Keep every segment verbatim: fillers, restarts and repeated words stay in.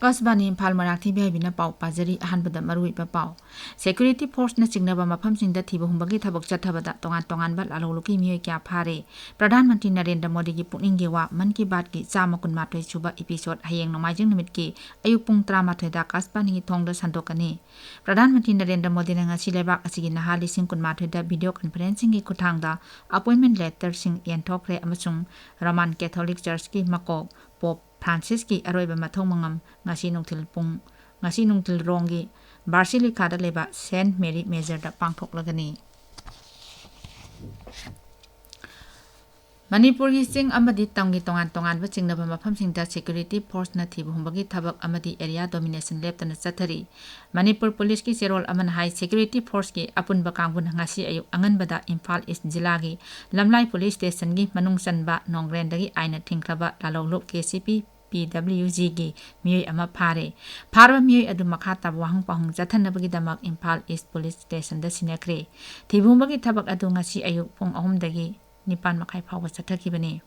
ꯑꯀꯥꯁꯕꯥꯅꯤ ꯏꯝꯐꯥꯜ, ꯃꯔꯥꯛꯊꯤꯕꯤ ꯍꯥꯏꯕꯤꯅ ꯄꯥꯎ ꯄꯥꯖꯔꯤ꯫ ꯑꯍꯥꯟꯕꯗ ꯃꯔꯨꯑꯣꯏꯕ ꯄꯥꯎ꯫ ꯁꯦꯀ꯭ꯌꯨꯔꯤꯇꯤ ꯐꯣꯔꯁꯅ ꯆꯤꯡꯅꯕ ꯃꯐꯝꯁꯤꯡꯗ ꯊꯤꯕ ꯍꯨꯝꯕꯒꯤ ꯊꯕꯛ ꯆꯠꯊꯕꯗ ꯇꯣꯉꯥꯟ ꯇꯣꯉꯥꯟꯕ ꯂꯥꯂꯣꯡꯂꯨꯞꯀꯤ ꯃꯤꯑꯣꯏ ꯀꯌꯥ ꯐꯥꯔꯦ꯫ ꯄ꯭ꯔꯙꯥꯟ ꯃꯟꯇ꯭ꯔꯤ ꯅꯔꯦꯟꯗ꯭ꯔ ꯃꯣꯗꯤꯒꯤ ꯄꯨꯛꯅꯤꯡꯒꯤ ꯋꯥ, ꯃꯟ ꯀꯤ ꯕꯥꯠꯀꯤ ꯆꯥꯝꯃ ꯀꯨꯟꯃꯥꯊꯣꯏ ꯁꯨꯕ episode ꯍꯌꯦꯡ ꯅꯣꯡꯃꯥꯏꯖꯤꯡ ꯅꯨꯃꯤꯠꯀꯤ ꯑꯌꯨꯛ ꯄꯨꯡ ꯇꯔꯥꯃꯥꯊꯣꯏꯗ ꯑꯀꯥꯁꯕꯥꯅꯤꯒꯤ ꯊꯣꯡꯗ ꯁꯟꯗꯣꯛꯀꯅꯤ꯫ ꯄ꯭ꯔꯙꯥꯟ ꯃꯟꯇ꯭ꯔꯤ ꯅꯔꯦꯟꯗ꯭ꯔ ꯃꯣꯗꯤꯅ ꯉꯁꯤ ꯂꯩꯕꯥꯛ ꯑꯁꯤꯒꯤ ꯅꯍꯥ ꯂꯤꯁꯤꯡ ꯀꯨꯟꯃꯥꯊꯣꯏꯗ video conferencingꯒꯤ ꯈꯨꯠꯊꯥꯡꯗ appointment letterꯁꯤꯡ ꯌꯦꯟꯊꯣꯛꯈ꯭ꯔꯦ ꯑꯃꯁꯨꯡ ꯔꯣꯃꯥꯟ ꯀꯦꯊꯣꯂꯤꯛ ꯆꯔꯆꯀꯤ ꯃꯀꯣꯛ ꯄꯣꯞ ꯐ꯭ꯔꯥꯟꯁꯤꯁꯀꯤ ꯑꯔꯣꯏꯕ ꯃꯊꯧ ꯃꯉꯝ ꯉꯁꯤ ꯅꯨꯡꯊꯤꯜ ꯄꯨꯡ, ꯉꯁꯤ ꯅꯨꯡꯊꯤꯜ ꯔꯣꯝꯒꯤ ꯕꯥꯁꯤꯂꯤꯀꯥꯗ ꯂꯩꯕ ꯁꯦꯟꯠ ꯃꯦꯔꯤ ꯃꯦꯖꯔꯗ ꯄꯥꯡꯊꯣꯛꯂꯒꯅꯤ꯫ ꯃꯅꯤꯄꯨꯔꯒꯤ ꯆꯤꯡ ꯑꯃꯗꯤ ꯇꯝꯒꯤ ꯇꯣꯉꯥꯟ ꯇꯣꯉꯥꯟꯕ ꯆꯤꯡꯅꯕ ꯃꯐꯝꯁꯤꯡꯗ ꯁꯦꯀ꯭ꯌꯨꯔꯤꯇꯤ ꯐꯣꯔꯁꯅ ꯊꯤꯕ ꯍꯨꯝꯕꯒꯤ ꯊꯕꯛ ꯑꯃꯗꯤ area domination ꯂꯦꯞꯇꯅ ꯆꯠꯊꯔꯤ꯫ ꯃꯅꯤꯄꯨꯔ ꯄꯨꯂꯤꯁꯀꯤ ꯆꯦꯔꯣꯜ ꯑꯃꯅ ꯍꯥꯏ, ꯁꯦꯀ꯭ꯌꯨꯔꯤꯇꯤ ꯐꯣꯔꯁꯀꯤ ꯑꯄꯨꯟꯕ ꯀꯥꯡꯕꯨꯅ ꯉꯁꯤ ꯑꯌꯨꯛ ꯑꯉꯟꯕꯗ ꯏꯝꯐꯥꯜ ꯏꯁ ꯖꯤꯂꯥꯒꯤ ꯂꯝꯂꯥꯏ ꯄꯨꯂꯤꯁ ꯁ꯭ꯇꯦꯁꯟꯒꯤ ꯃꯅꯨꯡ ꯆꯟꯕ ꯅꯣꯡꯒ꯭ꯔꯦꯟꯗꯒꯤ ꯑꯥꯏꯟꯅ ꯊꯤꯡꯈ꯭ꯔꯕ ꯂꯥꯂꯣꯡꯂꯨꯞ ꯀꯦ ꯁꯤ ꯄꯤ ꯄꯤ ꯗꯕ꯭ꯂꯤꯎ ꯖꯤꯒꯤ ꯃꯤꯑꯣꯏ ꯑꯃ ꯐꯥꯔꯦ꯫ ꯐꯥꯔꯕ ꯃꯤꯑꯣꯏ ꯑꯗꯨ ꯃꯈꯥ ꯇꯥꯕ ꯋꯥꯍꯪ ꯄꯥꯎꯍꯪ ꯆꯠꯊꯅꯕꯒꯤꯗꯃꯛ ꯏꯝꯐꯥꯜ ꯏꯁ ꯄꯨꯂꯤꯁ ꯁ꯭ꯇꯦꯁꯟꯗ ꯁꯤꯟꯅꯈ꯭ꯔꯦ꯫ ꯊꯤꯕ ꯍꯨꯝꯕꯒꯤ ꯊꯕꯛ ꯑꯗꯨ ꯉꯁꯤ ꯑꯌꯨꯛ ꯄꯨꯡ ꯑꯍꯨꯝꯗꯒꯤ ꯅꯤꯄꯥꯟ ꯃꯈꯥꯏ ꯐꯥꯎꯕ ꯆꯠꯊꯈꯤꯕꯅꯤ꯫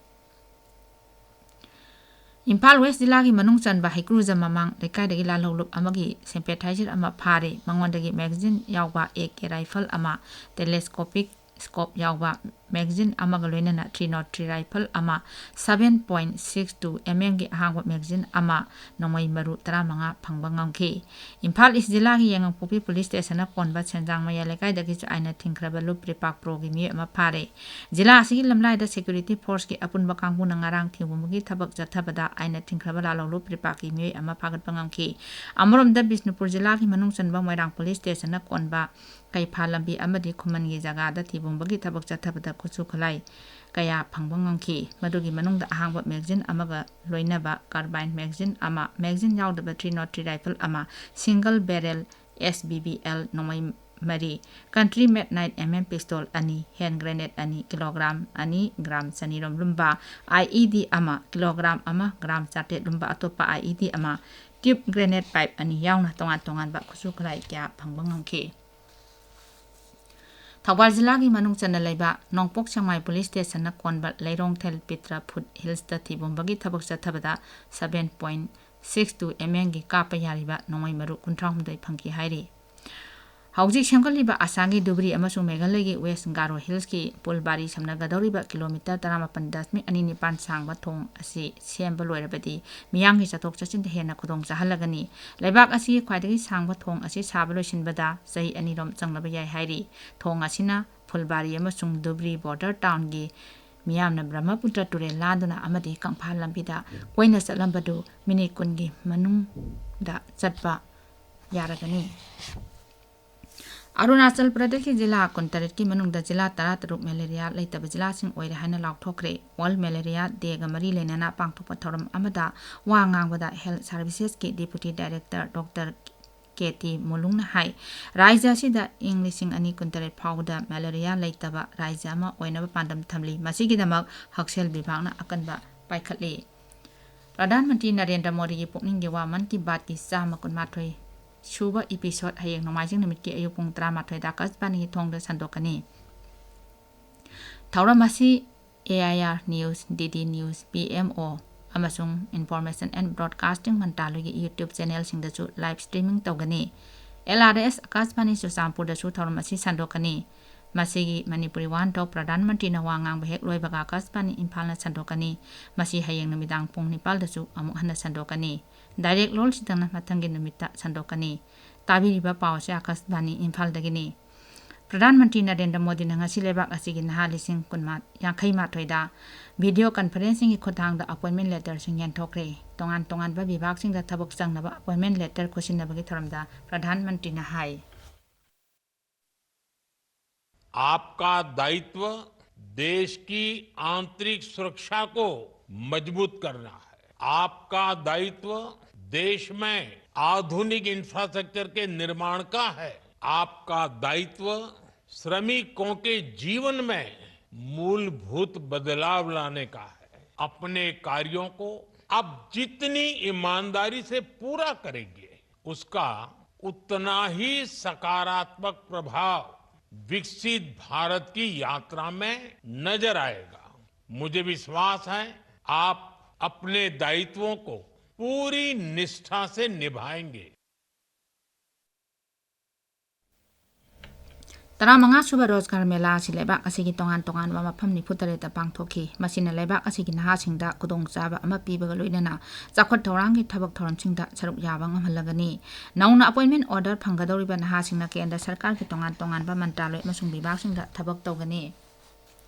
ꯏꯝꯐꯥꯜ ꯋꯦꯁ ꯖꯤꯂꯥꯒꯤ ꯃꯅꯨꯡ ꯆꯟꯕ ꯍꯩꯀ꯭ꯔꯨꯖꯝ ꯃꯃꯥꯡ ꯂꯩꯀꯥꯏꯗꯒꯤ ꯂꯥꯜꯍꯧꯂꯨꯞ ꯑꯃꯒꯤ sympathizer ꯑꯃ ꯐꯥꯔꯦ꯫ ꯃꯉꯣꯟꯗꯒꯤ magazine ꯌꯥꯎꯕ ꯑꯦ ꯀꯦ rifle ꯑꯃ, telescopic scope ꯌꯥꯎꯕ magazine ꯑꯃꯒ ꯂꯣꯏꯅꯅ three nought three rifle ꯑꯃ, seven point six two M M ꯒꯤ ꯑꯍꯥꯡꯕ magazine ꯑꯃ, ꯅꯣꯡꯃꯩ ꯃꯔꯨ ꯇꯔꯥꯃꯉꯥ ꯐꯪꯕ ꯉꯝꯈꯤ꯫ ꯏꯝꯐꯥꯜ ꯏꯁ ꯖꯤꯂꯥꯒꯤ ꯌꯥꯏꯉꯪꯄꯣꯛꯄꯤ ꯄꯨꯂꯤꯁ ꯁ꯭ꯇꯦꯁꯟꯅ ꯀꯣꯟꯕ ꯁꯦꯟꯖꯥꯡ ꯃꯌꯥꯏ ꯂꯩꯀꯥꯏꯗꯒꯤꯁꯨ ꯑꯥꯏꯟꯅ ꯊꯤꯡꯈ꯭ꯔꯕ ꯂꯨꯞ ꯔꯤꯄꯥꯛ ꯄ꯭ꯔꯣꯒꯤ ꯃꯤꯑꯣꯏ ꯑꯃ ꯐꯥꯔꯦ꯫ ꯖꯤꯂꯥ ꯑꯁꯤꯒꯤ ꯂꯝꯂꯥꯏꯗ ꯁꯦꯀ꯭ꯌꯨꯔꯤꯇꯤ ꯐꯣꯔꯁꯀꯤ ꯑꯄꯨꯟꯕ ꯀꯥꯡꯕꯨꯅ ꯉꯔꯥꯡ ꯊꯤꯡꯕꯒꯤ ꯊꯕꯛ ꯆꯠꯊꯕꯗ ꯑꯥꯏꯟꯅ ꯊꯤꯡꯈ꯭ꯔꯕ ꯂꯥꯜꯍꯧꯂꯨꯞ ꯔꯤꯄꯥꯛꯀꯤ ꯃꯤꯑꯣꯏ ꯑꯃ ꯐꯥꯒꯠꯄ ꯉꯝꯈꯤ꯫ ꯑꯃꯔꯣꯝꯗ ꯕꯤꯁꯅꯨꯄꯨꯔ ꯖꯤꯂꯥꯒꯤ ꯃꯅꯨꯡ ꯆꯟꯕ ꯃꯣꯏꯔꯥꯡ ꯄꯨꯂꯤꯁ ꯁ꯭ꯇꯦꯁꯟꯅ ꯀꯣꯟꯕ ꯀꯩꯐꯥ ꯂꯝꯕꯤ ꯑꯃꯗꯤ ꯈꯨꯃꯟꯒꯤ ꯖꯒꯥꯗ ꯊꯤꯕ ꯍꯨꯝꯕꯒꯤ ꯊꯕꯛ ꯆꯠꯊꯕꯗ ꯈꯨꯠꯁꯨ ꯈꯨꯠꯂꯥꯏ ꯀꯌꯥ ꯐꯪꯕ ꯉꯝꯈꯤ꯫ ꯃꯗꯨꯒꯤ ꯃꯅꯨꯡꯗ ꯑꯍꯥꯡꯕ magazine ꯑꯃꯒ ꯂꯣꯏꯅꯕ carbine magazine ꯑꯃ, magazine ꯌꯥꯎꯗꯕ three nought three rifle ꯑꯃ, single barrel S B B L ꯅꯣꯡꯃꯩ ꯃꯔꯤ, country made nine M M pistol ꯑꯅꯤ, hand grenade ꯑꯅꯤ, ꯀꯤꯂꯣꯒ꯭ꯔꯥꯝ ꯑꯅꯤ ꯒ꯭ꯔꯥꯝ ꯆꯅꯤꯔꯣꯝ ꯂꯨꯝꯕ I E D ꯑꯃ, ꯀꯤꯂꯣꯒ꯭ꯔꯥꯝ ꯑꯃ ꯒ꯭ꯔꯥꯝ ꯆꯥꯇ꯭ꯔꯦꯠ ꯂꯨꯝꯕ ꯑꯇꯣꯞꯄ I E D ꯑꯃ, tube grenade pipe ꯑꯅꯤ ꯌꯥꯎꯅ ꯇꯣꯉꯥꯟ ꯇꯣꯉꯥꯟꯕ ꯈꯨꯠꯁꯨ ꯈꯨꯠꯂꯥꯏ ꯀꯌꯥ ꯐꯪꯕ ꯉꯝꯈꯤ꯫ ꯊꯧꯕꯥꯜ ꯖꯤꯂꯥꯒꯤ ꯃꯅꯨꯡ ꯆꯟꯅ ꯂꯩꯕ ꯅꯣꯡꯄꯣꯛ ꯁꯦꯛꯃꯥꯏ ꯄꯨꯂꯤꯁ ꯁ꯭ꯇꯦꯁꯟꯅ ꯀꯣꯟꯕ ꯂꯩꯔꯣꯡꯊꯦꯜ ꯄꯤꯇ꯭ꯔ ꯐꯨꯠ ꯍꯤꯜꯁꯇ ꯊꯤꯕ ꯍꯨꯝꯕꯒꯤ ꯊꯕꯛ ꯆꯠꯊꯕꯗ seven point six two M ꯑꯦꯝꯒꯤ ꯀꯥꯞꯄ ꯌꯥꯔꯤꯕ ꯅꯣꯡꯃꯩ ꯃꯔꯨ ꯀꯨꯟꯊ꯭ꯔꯥ ꯍꯨꯝꯗꯣꯏ ꯐꯪꯈꯤ ꯍꯥꯏꯔꯤ꯫ ꯍꯧꯖꯤꯛ ꯁꯦꯝꯒꯠꯂꯤꯕ ꯑꯁꯥꯝꯒꯤ ꯙꯨꯕ꯭ꯔꯤ ꯑꯃꯁꯨꯡ ꯃꯦꯘꯥꯂꯌꯒꯤ ꯋꯦꯁ ꯒꯥꯔꯣ ꯍꯤꯜꯁꯀꯤ ꯄꯨꯜ ꯕꯥꯔꯤ ꯁꯝꯅꯒꯗꯧꯔꯤꯕ ꯀꯤꯂꯣꯃꯤꯇꯔ ꯇꯔꯥꯃꯥꯄꯟ ꯗꯁꯃꯤꯛ ꯑꯅꯤ ꯅꯤꯄꯥꯟ ꯁꯥꯡꯕ ꯊꯣꯡ ꯑꯁꯤ ꯁꯦꯝꯕ ꯂꯣꯏꯔꯕꯗꯤ ꯃꯤꯌꯥꯝꯒꯤ ꯆꯠꯊꯣꯛ ꯆꯠꯁꯤꯟꯗ ꯍꯦꯟꯅ ꯈꯨꯗꯣꯡ ꯆꯥꯍꯜꯂꯒꯅꯤ꯫ ꯂꯩꯕꯥꯛ ꯑꯁꯤꯒꯤ ꯈ꯭ꯋꯥꯏꯗꯒꯤ ꯁꯥꯡꯕ ꯊꯣꯡ ꯑꯁꯤ ꯁꯥꯕ ꯂꯣꯏꯁꯤꯟꯕꯗ ꯆꯍꯤ ꯑꯅꯤꯔꯣꯝ ꯆꯪꯂꯕ ꯌꯥꯏ ꯍꯥꯏꯔꯤ꯫ ꯊꯣꯡ ꯑꯁꯤꯅ ꯐꯨꯜꯕꯥꯔꯤ ꯑꯃꯁꯨꯡ ꯙꯨꯕ꯭ꯔꯤ ꯕꯣꯔꯗꯔ ꯇꯥꯎꯟꯒꯤ ꯃꯤꯌꯥꯝꯅ ꯕ꯭ꯔꯍꯃꯄꯨꯇ꯭ꯔ ꯇꯨꯔꯦꯜ ꯂꯥꯟꯗꯨꯅ ꯑꯃꯗꯤ ꯀꯪꯐꯥꯜ ꯂꯝꯕꯤꯗ ꯀꯣꯏꯅ ꯆꯠꯂꯝꯕꯗꯨ ꯃꯤꯅꯤꯠ ꯀꯨꯟꯒꯤ ꯃꯅꯨꯡꯗ ꯆꯠꯄ ꯌꯥꯔꯒꯅꯤ꯫ ꯑꯔꯨꯅꯥꯆꯜ ꯄ꯭ꯔꯗꯦꯁꯀꯤ ꯖꯤꯂꯥ ꯀꯨꯟꯇꯔꯦꯠꯀꯤ ꯃꯅꯨꯡꯗ ꯖꯤꯂꯥ ꯇꯔꯥꯇꯔꯨꯛ ꯃꯦꯂꯦꯔꯤꯌꯥ ꯂꯩꯇꯕ ꯖꯤꯂꯥꯁꯤꯡ ꯑꯣꯏꯔꯦ ꯍꯥꯏꯅ ꯂꯥꯎꯊꯣꯛꯈ꯭ꯔꯦ꯫ ꯋꯥꯔꯜ ꯃꯦꯂꯦꯔꯤꯌꯥ ꯗꯦꯒ ꯃꯔꯤ ꯂꯩꯅꯅ ꯄꯥꯡꯊꯣꯛꯄ ꯊꯧꯔꯝ ꯑꯃꯗ ꯋꯥ ꯉꯥꯡꯕꯗ ꯍꯦꯜꯊ ꯁꯥꯔꯚꯤꯁꯦꯁꯀꯤ ꯗꯤꯄꯨꯇꯤ ꯗꯥꯏꯔꯦꯛꯇꯔ ꯗꯣꯛꯇꯔ ꯀꯦ ꯇꯤ ꯃꯨꯂꯨꯡꯅ ꯍꯥꯏ, ꯔꯥꯖ꯭ꯌ ꯑꯁꯤꯗ ꯏꯪ ꯂꯤꯁꯤꯡ ꯑꯅꯤ ꯀꯨꯟꯇꯔꯦꯠ ꯐꯥꯎꯕꯗ ꯃꯦꯂꯦꯔꯤꯌꯥ ꯂꯩꯇꯕ ꯔꯥꯖ꯭ꯌ ꯑꯃ ꯑꯣꯏꯅꯕ ꯄꯥꯟꯗꯝ ꯊꯝꯂꯤ꯫ ꯃꯁꯤꯒꯤꯗꯃꯛ ꯍꯛꯁꯦꯜ ꯕꯤꯚꯥꯒꯅ ꯑꯀꯟꯕ ꯄꯥꯏꯈꯠꯂꯤ꯫ ꯄ꯭ꯔꯙꯥꯟ ꯃꯟꯇ꯭ꯔꯤ ꯅꯔꯦꯟꯗ꯭ꯔ ꯃꯣꯗꯤꯒꯤ ꯄꯨꯛꯅꯤꯡꯒꯤ ꯋꯥ ꯃꯟ ꯀꯤ ꯕꯥꯠꯀꯤ ꯆꯥꯝꯃ ꯀꯨꯟꯃꯥꯊꯣꯏ ꯁꯨꯕ ꯏꯄꯤꯁꯣꯗ ꯍꯌꯦꯡ ꯅꯣꯡꯃꯥꯏꯖꯤꯡ ꯅꯨꯃꯤꯠꯀꯤ ꯑꯌꯨꯛ ꯄꯨꯡ ꯇꯔꯥꯃꯥꯊꯣꯏꯗ ꯑꯀꯥꯁꯕꯥꯅꯤꯒꯤ ꯊꯣꯡꯗ ꯁꯟꯗꯣꯛꯀꯅꯤ꯫ ꯊꯧꯔꯝ ꯑꯁꯤ A I R news, D D news, P M O ꯑꯃꯁꯨꯡ ꯏꯟꯐꯣꯔꯃꯦꯁꯟ ꯑꯦꯟ ꯕ꯭ꯔꯣꯗꯀꯥꯁꯇꯤꯡ ꯃꯟꯇ꯭ꯔꯥꯂꯣꯏꯒꯤ YouTube ꯆꯦꯅꯦꯜꯁꯤꯡꯗꯁꯨ ꯂꯥꯏꯚ ꯁ꯭ꯇ꯭ꯔꯤꯃꯤꯡ ꯇꯧꯒꯅꯤ꯫ ꯑꯦꯜ ꯑꯥꯔ ꯑꯦꯁ ꯑꯀꯥꯁꯕꯥꯅꯤ ꯆꯨꯔꯆꯥꯟꯄꯨꯔꯗꯁꯨ ꯊꯧꯔꯝ ꯑꯁꯤ ꯁꯟꯗꯣꯛꯀꯅꯤ꯫ ꯃꯁꯤꯒꯤ ꯃꯅꯤꯄꯨꯔꯤ ꯋꯥꯍꯟꯊꯣꯛ ꯄ꯭ꯔꯙꯥꯟ ꯃꯟꯇ꯭ꯔꯤꯅ ꯋꯥ ꯉꯥꯡꯕ ꯍꯦꯛ ꯂꯣꯏꯕꯒ ꯑꯀꯥꯁꯕꯥꯅꯤ ꯏꯝꯐꯥꯜꯅ ꯁꯟꯗꯣꯛꯀꯅꯤ꯫ ꯃꯁꯤ ꯍꯌꯦꯡ ꯅꯨꯃꯤꯗꯥꯡ ꯄꯨꯡ ꯅꯤꯄꯥꯜꯗꯁꯨ ꯑꯃꯨꯛ ꯍꯟꯅ ꯁꯟꯗꯣꯛꯀꯅꯤ꯫ ꯗꯥꯏꯔꯦꯛ ꯂꯣꯜꯁꯤꯗꯅ ꯃꯊꯪꯒꯤ ꯅꯨꯃꯤꯠꯇ ꯁꯟꯗꯣꯛꯀꯅꯤ꯫ ꯇꯥꯕꯤꯔꯤꯕ ꯄꯥꯎ ꯑꯁꯤ ꯑꯀꯥꯁꯕꯥꯅꯤ ꯏꯝꯐꯥꯜꯗꯒꯤꯅꯤ꯫ ꯄ꯭ꯔꯙꯥꯟ ꯃꯟꯇ꯭ꯔꯤ ꯅꯔꯦꯟꯗ꯭ꯔ ꯃꯣꯗꯤꯅ ꯉꯁꯤ ꯂꯩꯕꯥꯛ ꯑꯁꯤꯒꯤ ꯅꯍꯥ ꯂꯤꯁꯤꯡ ꯀꯨꯟꯃꯥ-, ꯌꯥꯡꯈꯩ ꯃꯥꯊꯣꯏꯗ ꯚꯤꯗꯤꯑꯣ ꯀꯟꯐꯔꯦꯟꯁꯤꯡꯒꯤ ꯈꯨꯠꯊꯥꯡꯗ ꯑꯦꯄꯣꯏꯟꯃꯦꯟ ꯂꯦꯇꯔꯁꯤꯡ ꯌꯦꯟꯊꯣꯛꯈ꯭ꯔꯦ꯫ ꯇꯣꯉꯥꯟ ꯇꯣꯉꯥꯟꯕ ꯕꯤꯚꯥꯒꯁꯤꯡꯗ ꯊꯕꯛ ꯆꯪꯅꯕ ꯑꯦꯄꯣꯏꯟꯃꯦꯟ ꯂꯦꯇꯔ ꯈꯨꯠꯁꯤꯟꯅꯕꯒꯤ ꯊꯧꯔꯝꯗ ꯄ꯭ꯔꯙꯥꯟ ꯃꯟꯇ꯭ꯔꯤꯅ ꯍꯥꯏ꯫ आपका दायित्व देश की आंतरिक सुरक्षा को मजबूत करना है। आपका दायित्व देश में आधुनिक इंफ्रास्ट्रक्चर के निर्माण का है। आपका दायित्व श्रमिकों के जीवन में मूलभूत बदलाव लाने का है। अपने कार्यों को आप जितनी ईमानदारी से पूरा करेंगे, उसका उतना ही सकारात्मक प्रभाव विकसित भारत की यात्रा में नजर आएगा। मुझे विश्वास है, आप अपने दायित्वों को पूरी निष्ठा से निभाएंगे। ꯇꯔꯥꯃꯉꯥ ꯁꯨꯕ ꯔꯣꯖꯒꯥꯔ ꯃꯦꯂꯥ ꯑꯁꯤ ꯂꯩꯕꯥꯛ ꯑꯁꯤꯒꯤ ꯇꯣꯉꯥꯟ ꯇꯣꯉꯥꯟꯕ ꯃꯐꯝ ꯅꯤꯐꯨ ꯇꯔꯦꯠꯇ ꯄꯥꯡꯊꯣꯛꯈꯤ꯫ ꯃꯁꯤꯅ ꯂꯩꯕꯥꯛ ꯑꯁꯤꯒꯤ ꯅꯍꯥꯁꯤꯡꯗ ꯈꯨꯗꯣꯡꯆꯥꯕ ꯑꯃ ꯄꯤꯕꯒ ꯂꯣꯏꯅꯅ ꯆꯥꯎꯈꯠ ꯊꯧꯔꯥꯡꯒꯤ ꯊꯕꯛ ꯊꯧꯔꯝꯁꯤꯡꯗ ꯁꯔꯨꯛ ꯌꯥꯕ ꯉꯝꯍꯜꯂꯒꯅꯤ꯫ ꯅꯧꯅ ꯑꯦꯄꯣꯏꯟꯃꯦꯟ ꯑꯣꯔꯗꯔ ꯐꯪꯒꯗꯧꯔꯤꯕ ꯅꯍꯥꯁꯤꯡꯅ ꯀꯦꯟꯗ꯭ꯔ ꯁꯔꯀꯥꯔꯒꯤ ꯇꯣꯉꯥꯟ ꯇꯣꯉꯥꯟꯕ ꯃꯟꯇ꯭ꯔꯥꯂꯣꯏ ꯑꯃꯁꯨꯡ ꯕꯤꯚꯥꯒꯁꯤꯡꯗ ꯊꯕꯛ ꯇꯧꯒꯅꯤ꯫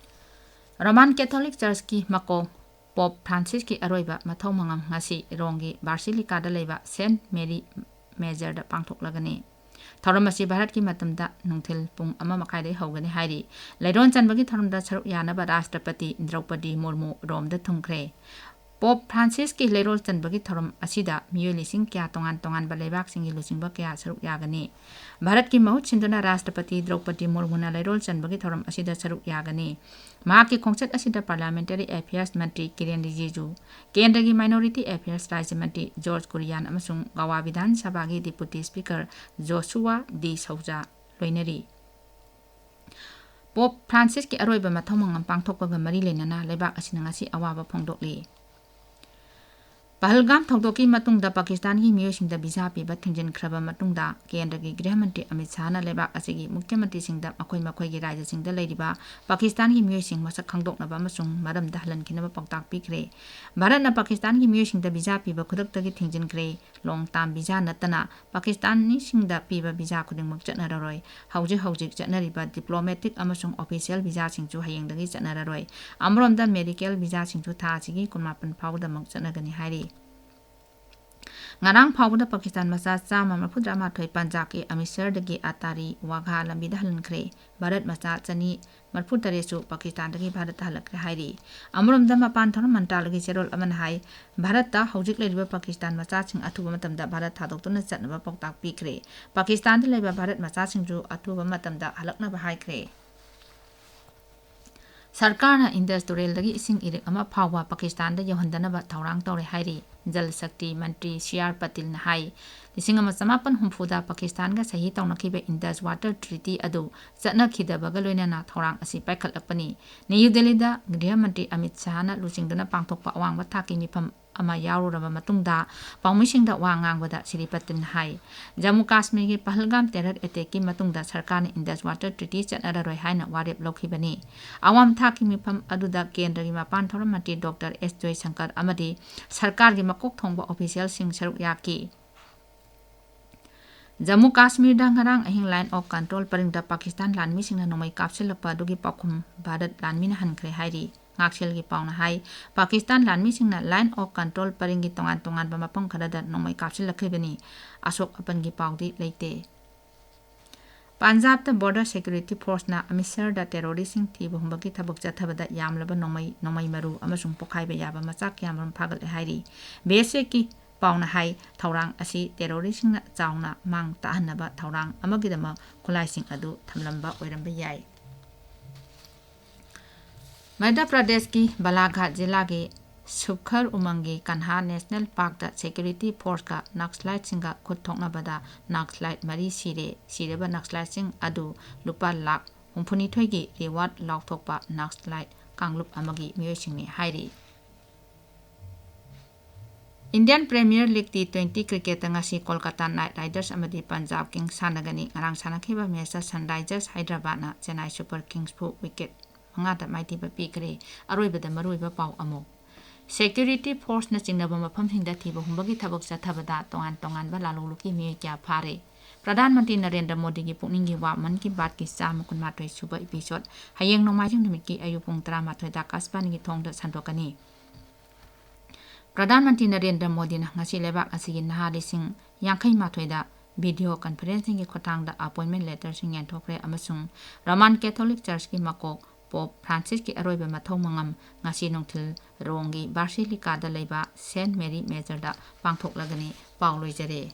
ꯔꯣꯃꯥꯟ ꯀꯦꯊꯣꯂꯤꯛ ꯆꯔꯆꯀꯤ ꯃꯀꯣꯛ ꯄꯣꯞ ꯐ꯭ꯔꯥꯟꯁꯤꯁꯀꯤ ꯑꯔꯣꯏꯕ ꯃꯊꯧ ꯃꯉꯝ ꯉꯁꯤ ꯔꯣꯝꯒꯤ ꯕꯥꯁꯤꯂꯤꯀꯥꯗ ꯂꯩꯕ ꯁꯦꯟꯠ ꯃꯦꯔꯤ ꯃꯦꯖꯔꯗ ꯄꯥꯡꯊꯣꯛꯂꯒꯅꯤ꯫ ꯊꯧꯔꯝ ꯑꯁꯤ ꯚꯥꯔꯠꯀꯤ ꯃꯇꯝꯗ ꯅꯨꯡꯊꯤꯜ ꯄꯨꯡ ꯑꯃ ꯃꯈꯥꯏꯗꯒꯤ ꯍꯧꯒꯅꯤ ꯍꯥꯏꯔꯤ꯫ ꯂꯩꯔꯣꯟ ꯆꯟꯕꯒꯤ ꯊꯧꯔꯝꯗ ꯁꯔꯨꯛ ꯌꯥꯅꯕ ꯔꯥꯁꯇ꯭ꯔꯄꯇꯤ ꯗ꯭ꯔꯧꯄꯗꯤ ꯃꯨꯔꯃꯨ ꯔꯣꯝꯗ ꯊꯨꯡꯈ꯭ꯔꯦ꯫ ꯄꯣꯞ ꯐ꯭ꯔꯥꯟꯁꯤꯁꯀꯤ ꯂꯩꯔꯣꯜ ꯆꯟꯕꯒꯤ ꯊꯧꯔꯝ ꯑꯁꯤꯗ ꯃꯤꯑꯣꯏ ꯂꯤꯁꯤꯡ ꯀꯌꯥ ꯇꯣꯉꯥꯟ ꯇꯣꯉꯥꯟꯕ ꯂꯩꯕꯥꯛꯁꯤꯡꯒꯤ ꯂꯨꯆꯤꯡꯕ ꯀꯌꯥ ꯁꯔꯨꯛ ꯌꯥꯒꯅꯤ꯫ ꯚꯥꯔꯠꯀꯤ ꯃꯍꯨꯠ ꯁꯤꯟꯗꯨꯅ ꯔꯥꯁꯇ꯭ꯔꯄꯇꯤ ꯗ꯭ꯔꯧꯄꯗꯤ ꯃꯨꯔꯃꯨꯅ ꯂꯩꯔꯣꯜ ꯆꯟꯕꯒꯤ ꯊꯧꯔꯝ ꯑꯁꯤꯗ ꯁꯔꯨꯛ ꯌꯥꯒꯅꯤ꯫ ꯃꯍꯥꯛꯀꯤ ꯈꯣꯡꯆꯠ ꯑꯁꯤꯗ ꯄꯥꯔꯂꯤꯌꯥꯃꯦꯟꯇꯔꯤ ꯑꯦꯐꯤꯌꯔꯁ ꯃꯟꯇ꯭ꯔꯤ ꯀꯤꯔꯦꯟ ꯔꯤꯖꯤꯖꯨ, ꯀꯦꯟꯗ꯭ꯔꯒꯤ ꯃꯥꯏꯅꯣꯔꯤꯇꯤ ꯑꯦꯐꯤꯌꯔꯁ ꯔꯥꯖ꯭ꯌ ꯃꯟꯇ꯭ꯔꯤ ꯖꯣꯔꯖ ꯀꯨꯔꯤꯌꯥꯟ ꯑꯃꯁꯨꯡ ꯒꯋꯥ ꯕꯤꯙꯥꯟ ꯁꯚꯥꯒꯤ ꯗꯤꯄꯨꯇꯤ ꯁ꯭ꯄꯤꯀꯔ ꯖꯣꯁꯨꯋꯥ ꯗꯤ ꯁꯧꯖꯥ ꯂꯣꯏꯅꯔꯤ꯫ ꯄꯣꯞ ꯐ꯭ꯔꯥꯟꯁꯤꯁꯀꯤ ꯑꯔꯣꯏꯕ ꯃꯊꯧ ꯃꯉꯝ ꯄꯥꯡꯊꯣꯛꯄꯒ ꯃꯔꯤ ꯂꯩꯅꯅ ꯂꯩꯕꯥꯛ ꯑꯁꯤꯅ ꯉꯁꯤ ꯑꯋꯥꯕ ꯐꯣꯡꯗꯣꯛꯂꯤ꯫ ꯄꯍꯜꯒꯥꯝ ꯊꯧꯗꯣꯛꯀꯤ ꯃꯇꯨꯡꯗ ꯄꯥꯀꯤꯁꯇꯥꯟꯒꯤ ꯃꯤꯑꯣꯏꯁꯤꯡꯗ ꯚꯤꯖꯥ ꯄꯤꯕ ꯊꯤꯡꯖꯤꯟꯈ꯭ꯔꯕ ꯃꯇꯨꯡꯗ ꯀꯦꯟꯗ꯭ꯔꯒꯤ ꯒ꯭ꯔꯤꯍ ꯃꯟꯇ꯭ꯔꯤ ꯑꯃꯤꯠ ꯁꯥꯍꯅ ꯂꯩꯕꯥꯛ ꯑꯁꯤꯒꯤ ꯃꯨꯈ꯭ꯌ ꯃꯟꯇ꯭ꯔꯤꯁꯤꯡꯗ ꯃꯈꯣꯏ ꯃꯈꯣꯏꯒꯤ ꯔꯥꯖ꯭ꯌꯁꯤꯡꯗ ꯂꯩꯔꯤꯕ ꯄꯥꯀꯤꯁꯇꯥꯟꯒꯤ ꯃꯤꯑꯣꯏꯁꯤꯡ ꯃꯁꯛ ꯈꯪꯗꯣꯛꯅꯕ ꯑꯃꯁꯨꯡ ꯃꯔꯝꯗ ꯍꯜꯍꯟꯈꯤꯅꯕ ꯄꯥꯎꯇꯥꯛ ꯄꯤꯈ꯭ꯔꯦ꯫ ꯚꯥꯔꯠꯅ ꯄꯥꯀꯤꯁꯇꯥꯟꯒꯤ ꯃꯤꯑꯣꯏꯁꯤꯡꯗ ꯚꯤꯖꯥ ꯄꯤꯕ ꯈꯨꯗꯛꯇꯒꯤ ꯊꯤꯡꯖꯤꯟꯈ꯭ꯔꯦ꯫ ꯂꯣꯡ ꯇꯥꯝ ꯚꯤꯖꯥ ꯅꯠꯇꯅ ꯄꯥꯀꯤꯁꯇꯥꯅꯤꯁꯤꯡꯗ ꯄꯤꯕ ꯚꯤꯖꯥ ꯈꯨꯗꯤꯡꯃꯛ ꯆꯠꯅꯔꯔꯣꯏ꯫ ꯍꯧꯖꯤꯛ ꯍꯧꯖꯤꯛ ꯆꯠꯅꯔꯤꯕ ꯗꯤꯄ꯭ꯂꯣꯃꯦꯇꯤꯛ ꯑꯃꯁꯨꯡ ꯑꯣꯐꯤꯁꯤꯌꯦꯜ ꯚꯤꯖꯥꯁꯤꯡꯁꯨ ꯍꯌꯦꯡꯗꯒꯤ ꯆꯠꯅꯔꯔꯣꯏ꯫ ꯑꯃꯔꯣꯝꯗ ꯃꯦꯗꯤꯀꯦꯜ ꯚꯤꯖꯥꯁꯤꯡꯁꯨ ꯊꯥ ꯑꯁꯤꯒꯤ ꯀꯨꯟꯃꯥꯄꯟ ꯐꯥꯎꯕꯗꯃꯛ ꯆꯠꯅꯒꯅꯤ ꯍꯥꯏꯔꯤ꯫ ꯉꯔꯥꯡ ꯐꯥꯎꯕꯗ ꯄꯥꯀꯤꯁꯇꯥꯟ ꯃꯆꯥ ꯆꯥꯝꯃ ꯃꯔꯤꯐꯨꯇꯔꯥꯃꯥꯊꯣꯏ ꯄꯟꯖꯥꯕꯀꯤ ꯑꯃꯤꯁꯔꯗꯒꯤ ꯑꯇꯥꯔꯤ ꯋꯥꯘꯥ ꯂꯝꯕꯤꯗ ꯍꯜꯍꯟꯈ꯭ꯔꯦ꯫ ꯚꯥꯔꯠ ꯃꯆꯥ ꯆꯅꯤ ꯃꯔꯤꯐꯨꯇꯔꯦꯠꯁꯨ ꯄꯥꯀꯤꯁꯇꯥꯟꯗꯒꯤ ꯚꯥꯔꯠꯇ ꯍꯜꯂꯛꯈ꯭ꯔꯦ ꯍꯥꯏꯔꯤ꯫ ꯑꯃꯔꯣꯝꯗ ꯃꯄꯥꯟ ꯊꯧꯔꯝ ꯃꯟꯇ꯭ꯔꯥꯂꯌꯒꯤ ꯆꯦꯔꯣꯜ ꯑꯃꯅ ꯍꯥꯏ, ꯚꯥꯔꯠꯇ ꯍꯧꯖꯤꯛ ꯂꯩꯔꯤꯕ ꯄꯥꯀꯤꯁꯇꯥꯟ ꯃꯆꯥꯁꯤꯡ ꯑꯊꯨꯕ ꯃꯇꯝꯗ ꯚꯥꯔꯠ ꯊꯥꯗꯣꯛꯇꯨꯅ ꯆꯠꯅꯕ ꯄꯥꯎꯇꯥꯛ ꯄꯤꯈ꯭ꯔꯦ꯫ ꯄꯥꯀꯤꯁꯇꯥꯟꯗ ꯂꯩꯕ ꯚꯥꯔꯠ ꯃꯆꯥꯁꯤꯡꯁꯨ ꯑꯊꯨꯕ ꯃꯇꯝꯗ ꯍꯜꯂꯛꯅꯕ ꯍꯥꯏꯈ꯭ꯔꯦ꯫ ꯁꯔꯀꯥꯔꯅ ꯏꯟꯗꯁ ꯇꯨꯔꯦꯜꯗꯒꯤ ꯏꯁꯤꯡ ꯏꯔꯤꯛ ꯑꯃ ꯐꯥꯎꯕ ꯄꯥꯀꯤꯁꯇꯥꯟꯗ ꯌꯧꯍꯟꯗꯅꯕ ꯊꯧꯔꯥꯡ ꯇꯧꯔꯦ ꯍꯥꯏꯔꯤ꯫ ꯖꯜ ꯁꯛꯇꯤ ꯃꯟꯇ꯭ꯔꯤ ꯁꯤ ꯑꯥꯔ ꯄꯇꯤꯜꯅ ꯍꯥꯏ, ꯂꯤꯁꯤꯡ ꯑꯃ ꯆꯃꯥꯄꯟ ꯍꯨꯝꯐꯨꯗ ꯄꯥꯀꯤꯁꯇꯥꯟꯒ ꯁꯍꯤ ꯇꯧꯅꯈꯤꯕ ꯏꯟꯗꯁ ꯋꯥꯇꯔ ꯇ꯭ꯔꯤꯇꯤ ꯑꯗꯨ ꯆꯠꯅꯈꯤꯗꯕꯒ ꯂꯣꯏꯅꯅ ꯊꯧꯔꯥꯡ ꯑꯁꯤ ꯄꯥꯏꯈꯠꯂꯛꯄꯅꯤ꯫ ꯅ꯭ꯌꯨ ꯗꯦꯜꯂꯤꯗ ꯒ꯭ꯔꯤꯍ ꯃꯟꯇ꯭ꯔꯤ ꯑꯃꯤꯠ ꯁꯥꯍꯅ ꯂꯨꯆꯤꯡꯗꯨꯅ ꯄꯥꯡꯊꯣꯛꯄ ꯑꯋꯥꯡꯕ ꯊꯥꯛꯀꯤ ꯃꯤꯐꯝ ꯑꯃ ꯌꯥꯎꯔꯨꯔꯕ ꯃꯇꯨꯡꯗ ꯄꯥꯎꯃꯤꯁꯤꯡꯗ ꯋꯥ ꯉꯥꯡꯕꯗ ꯁ꯭ꯔꯤ ꯄꯇꯦꯜꯅ ꯍꯥꯏ, ꯖꯝꯃꯨ ꯀꯥꯁꯃꯤꯔꯒꯤ ꯄꯍꯜꯒꯥꯝ terror attackꯀꯤ ꯃꯇꯨꯡꯗ ꯁꯔꯀꯥꯔꯅ Indus Water Treaty ꯆꯠꯅꯔꯔꯣꯏ ꯍꯥꯏꯅ ꯋꯥꯔꯦꯞ ꯂꯧꯈꯤꯕꯅꯤ꯫ ꯑꯋꯥꯡ ꯊꯥꯛꯀꯤ ꯃꯤꯐꯝ ꯑꯗꯨꯗ ꯀꯦꯟꯗ꯭ꯔꯒꯤ ꯃꯄꯥꯟ ꯊꯧꯔꯝ ꯃꯟꯇ꯭ꯔꯤ ꯗꯣꯛꯇꯔ ꯑꯦꯁ ꯖꯣꯏꯁꯪꯀꯔ ꯑꯃꯗꯤ ꯁꯔꯀꯥꯔꯒꯤ ꯃꯀꯣꯛ ꯊꯣꯡꯕ ꯑꯣꯐꯤꯁꯤꯌꯦꯜꯁꯤꯡ ꯁꯔꯨꯛ ꯌꯥꯈꯤ꯫ ꯖꯝꯃꯨ ꯀꯥꯁꯃꯤꯔꯗ ꯉꯔꯥꯡ ꯑꯍꯤꯡ Line of Control ꯄꯔꯤꯡꯗ ꯄꯥꯀꯤꯁꯇꯥꯟ ꯂꯥꯟꯃꯤꯁꯤꯡꯅ ꯅꯣꯡꯃꯩ ꯀꯥꯞꯁꯤꯜꯂꯛꯄ ꯑꯗꯨꯒꯤ ꯄꯥꯎꯈꯨꯝ ꯚꯥꯔꯠ ꯂꯥꯟꯃꯤꯅ ꯍꯟꯈ꯭ꯔꯦ ꯍꯥꯏꯔꯤ꯫ ꯉꯥꯛꯁꯦꯜꯒꯤ ꯄꯥꯎꯅ ꯍꯥꯏ, ꯄꯥꯀꯤꯁꯇꯥꯟ ꯂꯥꯟꯃꯤꯁꯤꯡꯅ Line of Control ꯄꯔꯤꯡꯒꯤ ꯇꯣꯉꯥꯟ ꯇꯣꯉꯥꯟꯕ ꯃꯐꯝ ꯈꯔꯗ ꯅꯣꯡꯃꯩ ꯀꯥꯞꯁꯤꯜꯂꯛꯈꯤꯕꯅꯤ꯫ ꯑꯁꯣꯛ ꯑꯄꯟꯒꯤ ꯄꯥꯎꯗꯤ ꯂꯩꯇꯦ꯫ ꯄꯟꯖꯥꯕꯇ Border Security Forceꯅ ꯑꯃ꯭ꯔꯤꯠꯁꯔꯗ terroristꯁꯤꯡ ꯊꯤꯕ ꯍꯨꯝꯕꯒꯤ ꯊꯕꯛ ꯆꯠꯊꯕꯗ ꯌꯥꯝꯂꯕ ꯅꯣꯡꯃꯩ, ꯅꯣꯡꯃꯩ ꯃꯔꯨ ꯑꯃꯁꯨꯡ ꯄꯣꯈꯥꯏꯕ ꯌꯥꯕ ꯃꯆꯥꯛ ꯀꯌꯥꯃꯔꯨꯝ ꯐꯥꯒꯠꯂꯦ ꯍꯥꯏꯔꯤ꯫ BSFꯀꯤ ꯄꯥꯎꯅ ꯍꯥꯏ, ꯊꯧꯔꯥꯡ ꯑꯁꯤ terroristꯁꯤꯡꯅ ꯆꯥꯎꯅ ꯃꯥꯡ ꯇꯥꯛꯍꯟꯅꯕ ꯊꯧꯔꯥꯡ ꯑꯃꯒꯤꯗꯃꯛ ꯈꯨꯠꯂꯥꯏꯁꯤꯡ ꯑꯗꯨ ꯊꯝꯂꯝꯕ ꯑꯣꯏꯔꯝꯕ ꯌꯥꯏ꯫ ꯃꯙ꯭ꯌ ꯄ꯭ꯔꯗꯦꯁꯀꯤ ꯕꯥꯂꯥꯘꯥꯠ ꯖꯤꯂꯥꯒꯤ ꯁꯨꯈꯔ ꯎꯃꯪꯒꯤ ꯀꯟꯍꯥ National Parkꯇ Security Forceꯀ Naxaliteꯁꯤꯡꯒ ꯈꯨꯠ ꯊꯣꯛꯅꯕꯗ Naxalite ꯃꯔꯤ ꯁꯤꯔꯦ꯫ ꯁꯤꯔꯕ Naxaliteꯁꯤꯡ ꯑꯗꯨ ꯂꯨꯄꯥ ꯂꯥꯈ ꯍꯨꯝꯐꯨꯅꯤꯊꯣꯏꯒꯤ reward ꯂꯥꯎꯊꯣꯛꯄ Naxalite ꯀꯥꯡꯂꯨꯞ ꯑꯃꯒꯤ ꯃꯤꯑꯣꯏꯁꯤꯡꯅꯤ ꯍꯥꯏꯔꯤ꯫ Indian Premier League T twenty cricketꯇ ꯉꯁꯤ ꯀꯣꯜꯀꯇꯥ Knight Riders ꯑꯃꯗꯤ ꯄꯟꯖꯥꯕ ꯀꯤꯡꯁ ꯁꯥꯟꯅꯒꯅꯤ꯫ ꯉꯔꯥꯡ ꯁꯥꯟꯅꯈꯤꯕ ꯃꯦꯆꯇ Sunrisers Hyderabadꯅ Chennai Super Kingsꯄꯨ wicket ꯃꯉꯥꯗ ꯃꯥꯏꯊꯤꯕ ꯄꯤꯈ꯭ꯔꯦ꯫ ꯑꯔꯣꯏꯕꯗ ꯃꯔꯨꯑꯣꯏꯕ ꯄꯥꯎ ꯑꯃꯨꯛ꯫ Security Forceꯅ ꯆꯤꯡꯅꯕ ꯃꯐꯝꯁꯤꯡꯗ ꯊꯤꯕ ꯍꯨꯝꯕꯒꯤ ꯊꯕꯛ ꯆꯠꯊꯕꯗ ꯇꯣꯉꯥꯟ ꯇꯣꯉꯥꯟꯕ ꯂꯥꯂꯣꯡꯂꯨꯞꯀꯤ ꯃꯤꯑꯣꯏ ꯀꯌꯥ ꯐꯥꯔꯦ꯫ ꯄ꯭ꯔꯙꯥꯟ ꯃꯟꯇ꯭ꯔꯤ ꯅꯔꯦꯟꯗ꯭ꯔ ꯃꯣꯗꯤꯒꯤ ꯄꯨꯛꯅꯤꯡꯒꯤ ꯋꯥ ꯃꯟ ꯀꯤ ꯕꯥꯠꯀꯤ ꯆꯥꯝꯃ ꯀꯨꯟꯃꯥꯊꯣꯏ ꯁꯨꯕ episode ꯍꯌꯦꯡ ꯅꯣꯡꯃꯥꯏꯖꯤꯡ ꯅꯨꯃꯤꯠꯀꯤ ꯑꯌꯨꯛ ꯄꯨꯡ ꯇꯔꯥꯃꯥꯊꯣꯏꯗ ꯑꯀꯥꯁꯕꯥꯅꯤꯒꯤ ꯊꯣꯡꯗ ꯁꯟꯗꯣꯛꯀꯅꯤ꯫ ꯄ꯭ꯔꯙꯥꯟ ꯃꯟꯇ꯭ꯔꯤ ꯅꯔꯦꯟꯗ꯭ꯔ ꯃꯣꯗꯤꯅ ꯉꯁꯤ ꯂꯩꯕꯥꯛ ꯑꯁꯤꯒꯤ ꯅꯍꯥ ꯂꯤꯁꯤꯡ ꯌꯥꯡꯈꯩ ꯃꯥꯊꯣꯏꯗ video conferencingꯒꯤ ꯈꯨꯠꯊꯥꯡꯗ appointment letterꯁꯤꯡ ꯌꯦꯟꯊꯣꯛꯈ꯭ꯔꯦ ꯑꯃꯁꯨꯡ Roman Catholic Churchꯀꯤ ꯃꯀꯣꯛ Pope Francisꯀꯤ ꯑꯔꯣꯏꯕ ꯃꯊꯧ ꯃꯉꯝ ꯉꯁꯤ ꯅꯨꯡꯊꯤꯜ ꯔꯣꯝꯒꯤ Basilicada ꯂꯩꯕ Saint Mary Majorꯗ ꯄꯥꯡꯊꯣꯛꯂꯒꯅꯤ꯫ ꯄꯥꯎ ꯂꯣꯏꯖꯔꯦ꯫